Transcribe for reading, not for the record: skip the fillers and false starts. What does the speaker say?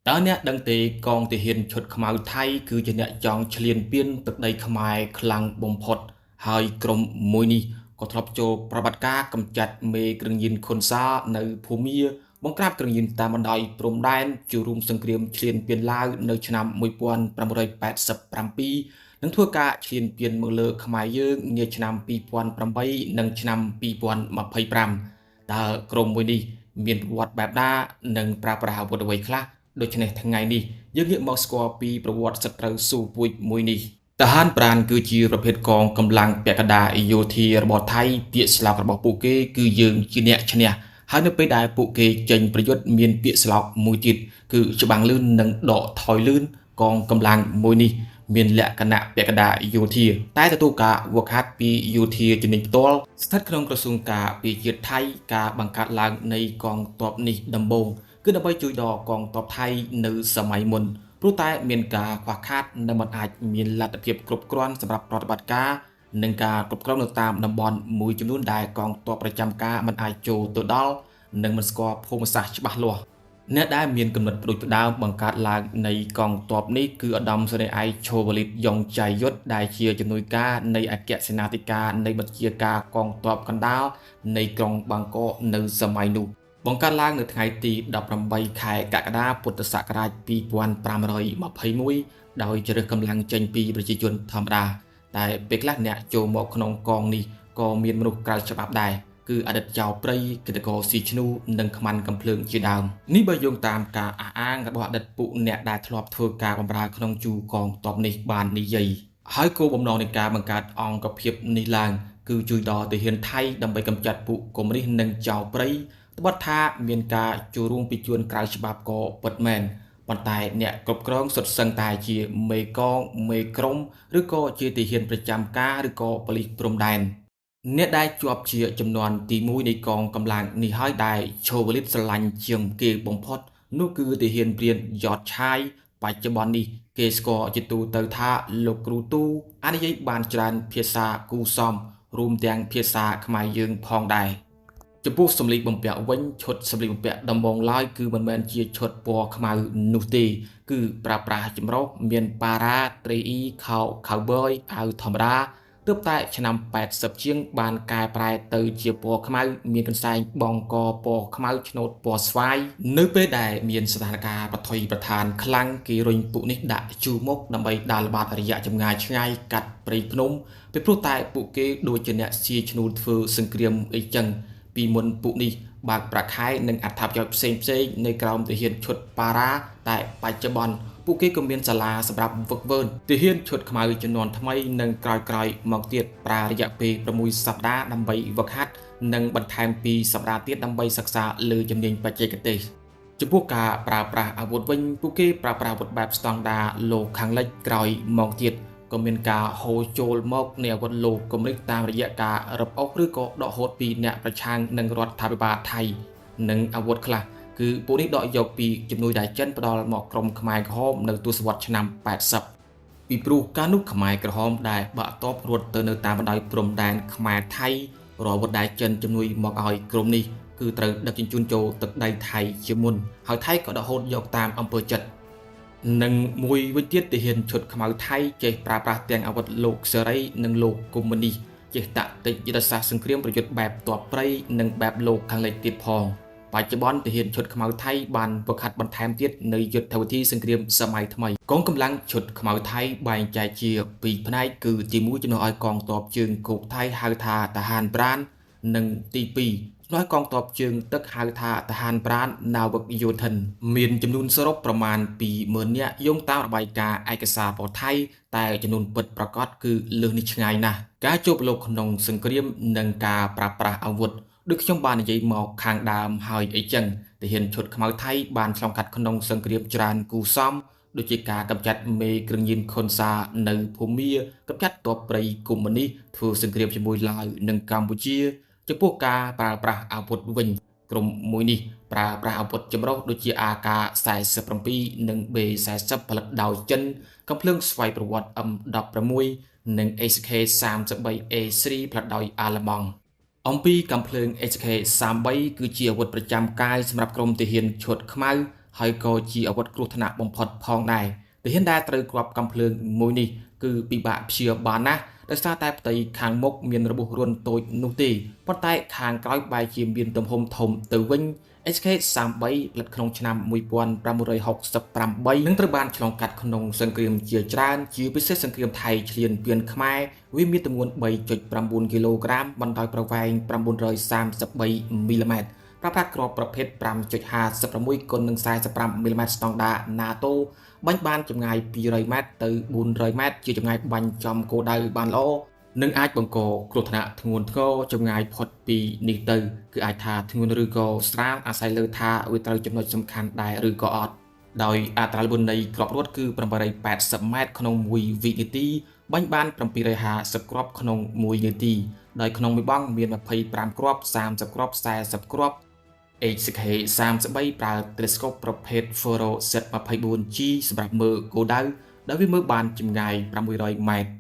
តើអ្នកដឹងទេកងទាហានឈុតខ្មៅថៃគឺជាអ្នកចង់ឈ្លានពានទឹកដីខ្មែរខ្លាំងបំផុតហើយក្រុមមួយនេះក៏ធ្លាប់ចូលប្រតិបត្តិការកម្ចាត់មេគ្រឿងញៀនខុនសានៅភូមាបង្ក្រាបគ្រឿងញៀនតាមបណ្ដោយព្រំដែនចូលរួមសង្គ្រាមឈ្លានពានឡាវនៅឆ្នាំ1987និងធ្វើការឈ្លានពានមកលើខ្មែរយើងនាឆ្នាំ2008និងឆ្នាំ2025តើក្រុមមួយនេះមានប្រវត្តិបែបណានិងប្រើប្រាស់អាវុធអ្វីខ្លះដូច្នេះថ្ងៃនេះយើងងាកមកស្គាល់ពីប្រវត្តិសត្រូវស៊ូពួយមួយនេះทหารប្រានគឺជាប្រភេទកងកម្លាំងពាក់កណ្ដាលយោធារបស់ថៃពាក្យស្លោករបស់ពួកគេគឺយើងជាអ្នកឈ្នះហើយនៅពេលដែលពួកគេចេញប្រយុទ្ធមានពាក្យស្លោកមួយទៀតគឺច្បាំងលឿននិងដកថយលឿនកងកម្លាំងមួយនេះមានលក្ខណៈពាក់កណ្ដាលយោធាតែទទួលការវឹកហាត់ពីយោធាជំនាញផ្ទាល់ស្ថិតក្នុងក្រសួងការពារជាតិថៃការបង្កើតឡើងនៃកងទ័ពនេះដំបូងគឺដើម្បីជួយដល់កងទ័ពថៃនៅសម័យមុនព្រោះតែមានការខ្វះខាតនិងមិនអាចមានលទ្ធភាពគ្រប់គ្រាន់សម្រាប់ប្រតិបត្តិការនិងការគ្រប់គ្រងនៅតាមតំបន់មួយចំនួនដែលកងទ័ពប្រចាំការមិនអាចចូលទៅដល់និងមិនស្គាល់ភូមិសាស្ត្រច្បាស់លាស់អ្នកដែលមានគំនិតផ្ដួចផ្ដើមបង្កើតឡើងនៃកងទ័ពនេះគឺឧត្តមសេនីយ៍ឯកឈូវលីតយ៉ុងចៃយុទ្ធដែលជាជំនួយការនៃអគ្គសេនាធិការនៃបញ្ជាការកងទ័ពកណ្ដាលនៃក្រុងបាងកកនៅសម័យនោះបង្កើតឡើងនៅថ្ងៃទី18ខែកក្កដាពុទ្ធសករាជ2521ដោយជ្រើសកម្លាំងចេញពីប្រជាជនធម្មតាតែពេលខ្លះអ្នកចូលមកក្នុងកងនេះក៏មានមនុស្សក្រៅច្បាប់ដែរគឺអតីតចៅព្រៃគិតកោស៊ីឈ្នូនិងខ្មាន់កំភ្លើងជាដើមនេះបើយោងតាមការអះអាងរបស់អតីតពួកអ្នកដែលធ្លាប់ធ្វើការបម្រើក្នុងជួរកងទ័ពនេះបាននិយាយហើយគោលបំណងនៃការបង្កើតអង្គភាពនេះឡើងគឺជួយដល់ទាហានថៃដើម្បីកម្ចាត់ពួកកុម្មុយនីសនិងចៅព្រៃត្បិតថាមានការចូលរួមពីជួនក្រៅច្បាប់ក៏ពិតមែនប៉ុន្តែអ្នកគ្រប់គ្រងសុទ្ធសឹងតែជាមេកងមេក្រុមឬក៏ជាទាហានប្រចាំការឬក៏ប៉ូលីសព្រំដែនអ្នកដែលជាប់ជាចំនួនទី1នៃកងកម្លាំងនេះហើយដែលឈូវលីតស្រឡាញ់ជាងគេបំផុតនោះគឺទាហានព្រានយ៉តឆាយបច្ចុប្បន្ននេះគេស្គាល់ជាទូទៅថាលោកគ្រូទូអនុយាយបានច្រើនភាសាគូសំរួមទាំងភាសាខ្មែរយើងផងដែរចំពោះសម្លៀកបំពាក់វិញឈុតសម្លៀកបំពាក់ដំបូងឡើយគឺមិនមែនជាឈុតពណ៌ខ្មៅនោះទេគឺប្រើប្រាស់ចម្រុះមានប៉ារ៉ាត្រីអ៊ីខោខៅបយអាវធម្មតាទើបតែឆ្នាំ80ជាងបានកែប្រែទៅជាពណ៌ខ្មៅមានកន្សែងបងកពណ៌ខ្មៅឆ្នូតពណ៌ស្វាយនៅពេលដែលមានស្ថានភាពប្រថុយប្រឋានខ្លាំងគេរុញពួកនេះដាក់ជួរមុខដើម្បីដើរល្បាតរយៈចម្ងាយឆ្ងាយកាត់ព្រៃភ្នំពីព្រោះតែពួកគេដូចជាអ្នកជាឈ្នួលធ្វើសង្គ្រាមអីចឹងពីមុនពួកនេះបើកប្រាក់ខែនិងអត្ថប្រយោជន៍ផ្សេងផ្សេងនៅក្រោមទាហានឈុតប៉ារ៉ាតែបច្ចុប្បន្នពួកគេក៏មានសាលាសម្រាប់ហ្វឹកហ្វឺនទាហានឈុតខ្មៅជំនាន់ថ្មីនិងក្រោយៗមកទៀតប្រើរយៈពេល6សប្តាហ៍ដើម្បីហ្វឹកហាត់និងបន្ថែម2សប្តាហ៍ទៀតដើម្បីសិក្សាលើជំនាញបច្ចេកទេសចំពោះការប្រើប្រាស់អាវុធវិញពួកគេប្រើប្រាស់អាវុធបែបស្តង់ដាលោកខាងលិចក្រោយមកទៀតក៏មានការហូរចូលមកនៃអាវុធលោកកុម្មុយនីសតាមរយៈការរឹបអូសឬក៏ដកហូតពីអ្នកប្រឆាំងនឹងរដ្ឋាភិបាលថៃនិងអាវុធខ្លះគឺពួកនេះដកយកពីជំនួយដែលចិនផ្ដល់មកក្រុមខ្មែរក្រហមនៅទសវត្សរ៍ឆ្នាំ80ពីព្រោះកាលនោះខ្មែរក្រហមដែលបាក់តបរត់ទៅនៅតាមបណ្ដោយព្រំដែនខ្មែរថៃរាល់អាវុធដែលចិនជំនួយមកឲ្យក្រុមនេះគឺត្រូវដឹកជញ្ជូនចូលទឹកដីថៃជាមុនហើយថៃក៏ដកហូតយកតាមអំពើចិត្តនិងមួយវិញទៀតទាហានឈុតខ្មៅថៃចេះប្រើប្រាស់ទាំងអាវុធលោកសេរីនិងលោកកុម្មុយនីសចេះតាក់ទិចយុទ្ធសាស្ត្រសង្គ្រាមប្រយុទ្ធបែបទ័ពព្រៃនិងបែបលោកខាងលិចទៀតផងបច្ចុប្បន្នទាហានឈុតខ្មៅថៃបានវឹកហាត់បន្ថែមទៀតនៅយុទ្ធវិធីសង្គ្រាមសម័យថ្មីកងកម្លាំងឈុតខ្មៅថៃបែងចែកជាពីរផ្នែកគឺទី1ជំនួសឲ្យកងទ័ពជើងគោកថៃហៅថាทหารប្រាននិងទី2ជំនួសឲ្យកងទ័ពជើងទឹកហៅថាทหารប្រានណាវឹកយោធិនមានចំនួនសរុបប្រមាណ 20,000 នាក់យោងតាមរបាយការណ៍ឯកសាររបស់ថៃតែចំនួនពិតប្រាកដគឺលើសនេះឆ្ងាយណាស់ការជួបលោកក្នុងសង្គ្រាមនិងការប្រើប្រាស់អាវុធដូចខ្ញុំបាននិយាយមកខាងដើមហើយអីចឹងទាហានឈុតខ្មៅថៃបានឆ្លងកាត់ក្នុងសង្គ្រាមច្រើនគូសំដូចជាការកម្ចាត់មេគ្រឿងញៀនខុនសានៅភូមាកម្ចាត់ទ័ពព្រៃកុម្មុយនីសធ្វើសង្គ្រាមជាមួយឡាវនិងកម្ពុជាចំពោះការប្រើប្រាស់អាវុធវិញក្រុមមួយនេះប្រើប្រាស់អាវុធចម្រុះដូចជា AK47 និង B40 ផលិតដោយចិនកាំភ្លើងស្វ័យប្រវត្តិ M16 និង HK33A3 ផលិតដោយអាល្លឺម៉ង់អំពីកាំភ្លើង HK33 គឺជាអាវុធប្រចាំកាយសម្រាប់ក្រុមទាហានឈុតខ្មៅ ហើយក៏ជាអាវុធគ្រោះថ្នាក់បំផុតផងដែរទាហានដែលត្រូវគ្រាប់កាំភ្លើងមួយនេះគឺពិបាកព្យាបាលណាស់ដោយសារតែផ្ទៃខាងមុខមានរបួសរន្ធតូចនោះទេប៉ុន្តែខាងក្រោយបែរជាមានទំហំធំទៅវិញ HK33 ផលិតក្នុងឆ្នាំ1968និងត្រូវបានឆ្លងកាត់ក្នុងសង្គ្រាមជាច្រើនជាពិសេសសង្គ្រាមថៃឈ្លានពានខ្មែរវាមានទម្ងន់3.9គីឡូក្រាមបណ្ដោយប្រវែង933មីលីម៉ែត្រប្រើប្រាស់គ្រាប់ប្រភេទ5.56គុណនឹង45មីលីម៉ែត្រស្តង់ដា NATO បាញ់បានចម្ងាយ200ម៉ែត្រទៅ400ម៉ែត្រជាចម្ងាយបាញ់ចំគោលដៅបានល្អនិងអាចបង្កគ្រោះថ្នាក់ធ្ងន់ធ្ងរចម្ងាយផុតពីនេះទៅគឺអាចថាធ្ងន់ឬក៏ស្រាលអាស្រ័យលើថាវាត្រូវចំណុចសំខាន់ដែរឬក៏អត់ដោយអត្រាល្បឿននៃគ្រាប់រត់គឺ880ម៉ែត្រក្នុង1វិនាទីបាញ់បាន750គ្រាប់ក្នុង1នាទីដោយក្នុងមួយបង់មាន25គ្រាប់30គ្រាប់40គ្រាប់ HK 33ប្រើ telescope ប្រភេទ Fluoro Z24G សម្រាប់មើលគោលដៅដោយវាមើលបានចម្ងាយ600ម៉ែត្រ។